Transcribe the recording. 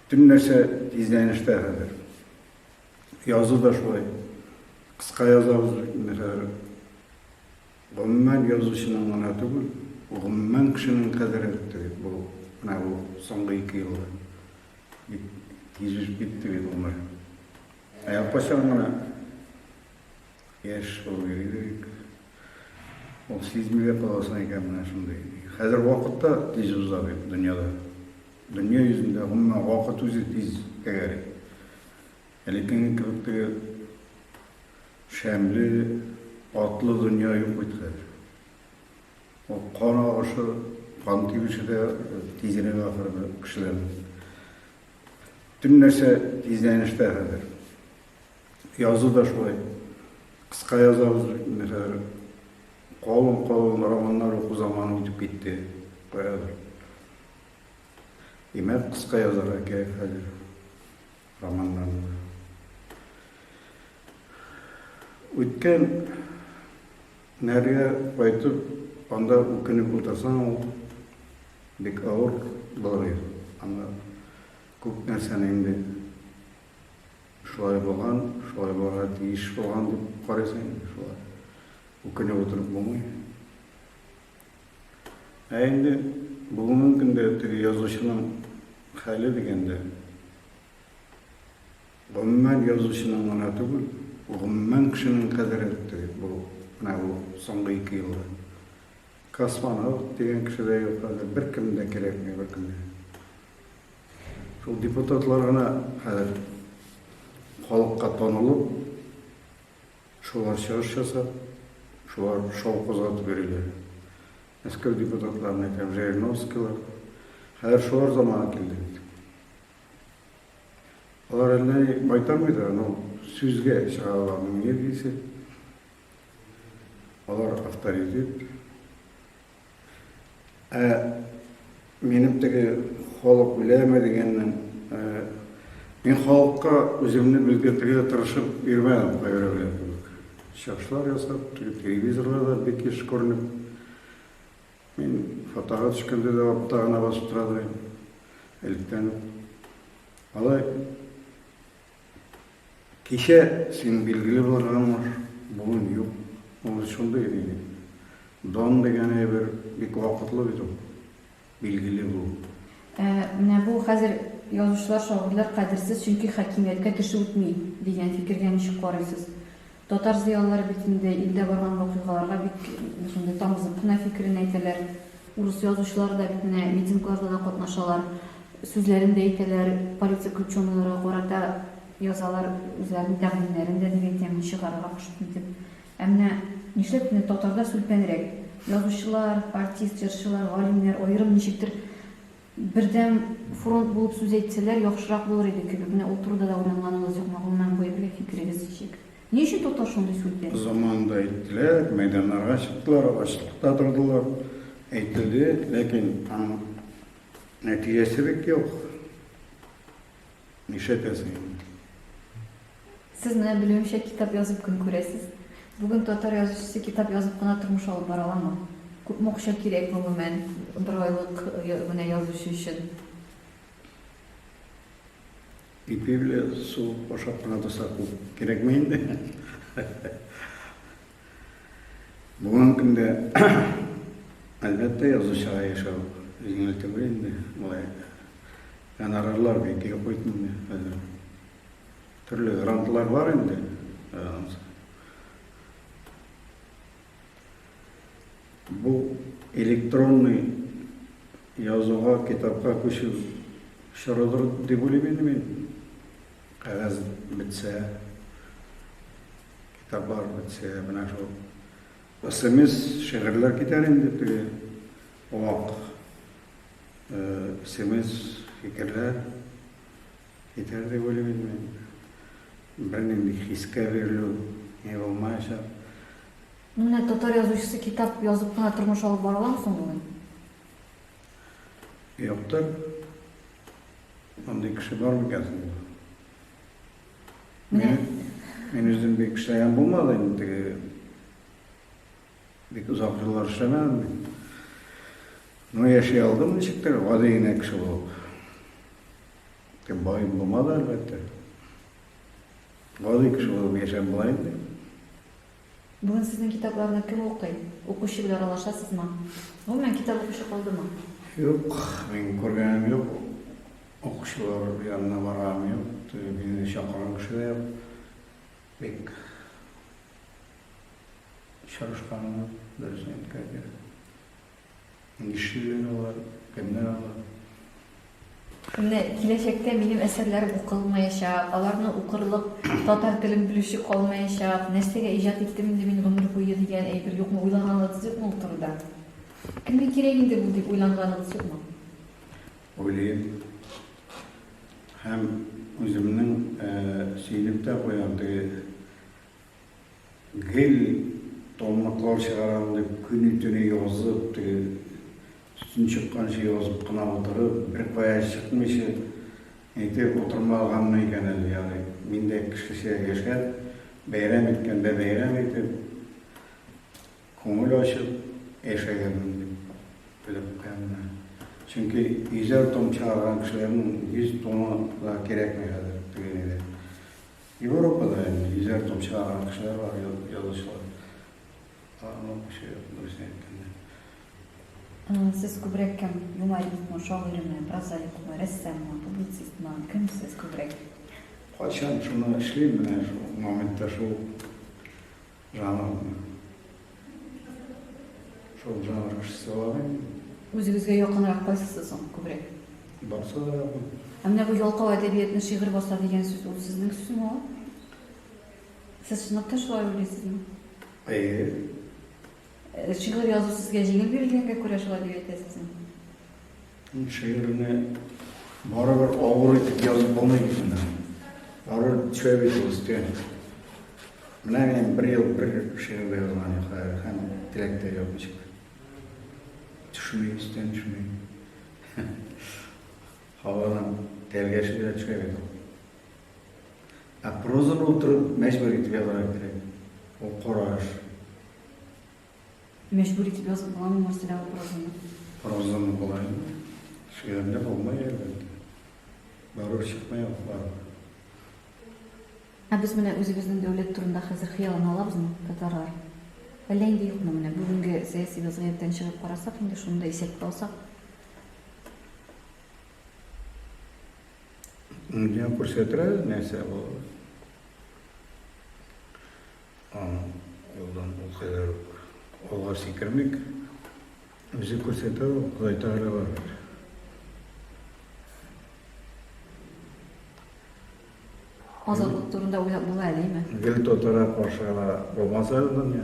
Бөтен нәрсә тизләнештә хәзер. Язу да шулай. Кыска язабыз бит инде хәзер. Гомумән язучының гына түгел, гомумән кешенең кадере бетте бит бу менә бу соңгы ике елда. Бик тиз үсеп китте бит гомер. Ә кайчан гына яшь булып йөри идек. Ул сизми дә каласың икән менә шундый. Хәзер вакыт та тиз уза бит дөньяда. Дөнья йөзендә гомумән вакыт үзе тиз тәгәри. Элеккеге кебек теге шәмле, атлы дөнья юк бит хәзер. Ул кан агышы, кан тибеше дә тизрәк ахыры кешеләрнең. Бөтен нәрсә тизләнештә хәзер. Язу да шулай. Кыска язабыз бит инде хәзер. Калын-калын романнар уку заманы үтеп китте. Каядыр. Димәк, кыска язарга кирәк хәзер романнарны. Үткән нәргә кайтып, анда үкенеп утырсаң, ул бик авыр булыр иде. Анда күп нәрсәне инде Шулай булган, шулай булырга тиеш булган дип карыйсың инде, шулай. Үкенеп утырып булмый. Ә инде бүгенге көндә теге язучының хәле дигәндә, гомумән язучының гына түгел, гомумән кешенең кадере бетте бит бу, менә бу соңгы ике елда. Космонавт дигән кеше дә юк хәзер, беркем дә кирәкми, беркем дә. Шул депутатлар гына хәзер халыкка танылып, шулар чыгыш ясап, шулар шау кузгатып йөриләр. Мәскәү депутатларын әйтәм, Жириновскийлар. Хәзер шулар заманы килде бит. Алар әллә ни майтармый да, но сүзгә чыга аларның энергиясе. Алар авторитет. Ә минем теге халык беләме дигәннән, мин халыкка үземне белгертергә тырышып йөрмәдем кайберәүләр кебек. Чыгышлар ясап, теге телевизорларда бик еш күренеп. Мин фотога төшкәндә дә артта гына басып тора идем. Электән үк. Алай Кичә син билгеле булырга муш, бүген юк. Ул шундый иде. Дан дигән әйбер бик вакытлы бит ул. Билгеле булу. Ә менә бу хәзер язучылар, шагыйрьләр кадерсез, чөнки хакимияткә теше үтми, дигән фикергә ничек карыйсыз? Татар зыялылары бит инде илдә барган вакыйгаларга бик шундый тамызып кына фикерен әйтәләр. Урыс язучылары да бит менә митингларда да катнашалар, сүзләрен дә әйтәләр, политзаключенныйларга карата язалар, үзләренең тәкъдимнәрен дә дип әйтәм, чыгарырга кушып нитеп. Ә менә нишләп менә татарда сүлпәнрәк? Язучылар, артист, җырчылар, галимнәр аерым ничектер бердәм фронт булып сүз әйтсәләр, яхшырак булыр иде кебек. Менә ул турыда да уйланганыгыз юкмы? Гомумән, бу әйбергә фикерегез ничек? Ни өчен татар шундый сүлпән? Заманында әйттеләр, мәйданнарга чыктылар, ачлыкта тордылар. Әйтелде, ләкин аның нәтиҗәсе бик юк. Нишләтәсең инде? Сез менә белүемчә китап язып көн күрәсез. Бүген татар язучысы китап язып кына тормыш алып бара аламы? Күпме акча кирәк гомумән бер айлык менә язучы өчен? Ипи белән су ашап кына торсак күп кирәкми инде. Бүгенге көндә әлбәттә язучыга яшәү җиңел түгел инде. Болай гонорарлар бик юк бит инде хәзер. Төрле грантлар бар инде. Бу электронный язуга, китапка күчү чорыдыр дип уйлыйм инде мин. Кәгазь бетсә, китаплар бетсә, менә шул СМС шигырьләр китәр инде теге вак СМС фикерләр китәр дип уйлыйм инде мин. Бернинди хискә бирелү ни булмаячак. Ну менә татар язучысы китап язып кына тормыш алып бара аламы соң бүген? Юктыр. Андый кеше бар микән соң? Менә мин үзем бик эшләгән булмады инде теге бик озак еллар эшләмәдем мин. Ну яши алдым ничектер, гади генә кеше булып. Кем бай булмады, әлбәттә. Гади кеше булып яшәп була инде. Бүген сезнең китапларны кем укый? Укучы белән аралашасызмы? Гомумән, китап укучы калдымы? Юк, мин күргәнем юк. Укучылар янына барганым юк. Мине чакырган кеше дә юк. Бик очрашканым юк, дөресен әйткән кирәк. Нишлиләр алар, кемнәр алар? Менә киләчәктә минем әсәрләрем укылмаячак, аларны укырлык татар телен белүче калмаячак, нәрсәгә иҗат иттем инде мин гомер буе дигән әйбер юкмы, уйлаганыгыз юкмы ул турыда? Кемгә кирәк инде бу дип уйланганыгыз юкмы? Уйлыйм. Һәм үземнең сөенеп тә куям, теге Гел томлыклар чыгарам дип, көне-төне язып, теге төтен чыкканчы язып кына утырып, беркая чыкмыйча әйтеп утырмаганмын икән әле, ягъни мин дә кешечә яшәп, бәйрәм иткәндә бәйрәм итеп, күңел ачып яшәгәнмен дип белеп куям менә. Чөнки йөзәр том чыгарган кешеләрнең 100 томы да кирәкми хәзер теге нидә. Европада инде йөзәр том чыгарган кешеләр бар, язучылар. Аларны укучы юк, дөресен әйткәндә. Сез күбрәк кем? Юмористмы, шагыйрьме, прозаикмы, рәссаммы, публицистмы? Кем сез күбрәк? Кайчан шуны эшлим, менә шул моментта шул жанрны. Шул жанр кешесе булам инде. Үзегезгә якынрак кайсысы соң күбрәк? Барсы да якын. Ә менә бу ялкау әдәбиятны шигырь баса дигән сүз, ул сезнең сүзме ул? Сез чынлап та шулай уйлыйсызмы? Әйе. Шигырь язу сезгә җиңел бирелгәнгә күрә шулай дип әйтәсезме? Шигырьне барыбер авыр итеп язып булмый бит инде. Барыбер төшә бит ул өскә. Менә мин бер ел бер шигырь дә язган юк хәзер һәм теләк тә юк ничек. Төшми, өстән төшми. Һавадан тәлгәше дә төшә бит ул. Ә прозаны утырып мәҗбүр итеп язарга кирәк. Ул караш. Мәҗбүр итеп язып буламы, Марсель абый, прозаны? Прозаны була инде. Шигырьне булмый, әлбәттә. Барыбер чыкмый ул, барыбер. Ә без менә үзебезнең дәүләт турында хәзер хыяллана алабызмы, татарлар? Әллә инде юкмы менә бүгенге сәяси вазгыятьтән чыгып карасак, инде шуны да исәпкә алсак? Дөнья күрсәтер әле нәрсә булыр. Аның юлдан ул кадәр үк алга сикермик. Үзе күрсәтә ул, Ходай Тәгалә бар бит. Азатлык турында уйлап була әле, әйме? Гел татарга каршы гына булмас әле дөнья.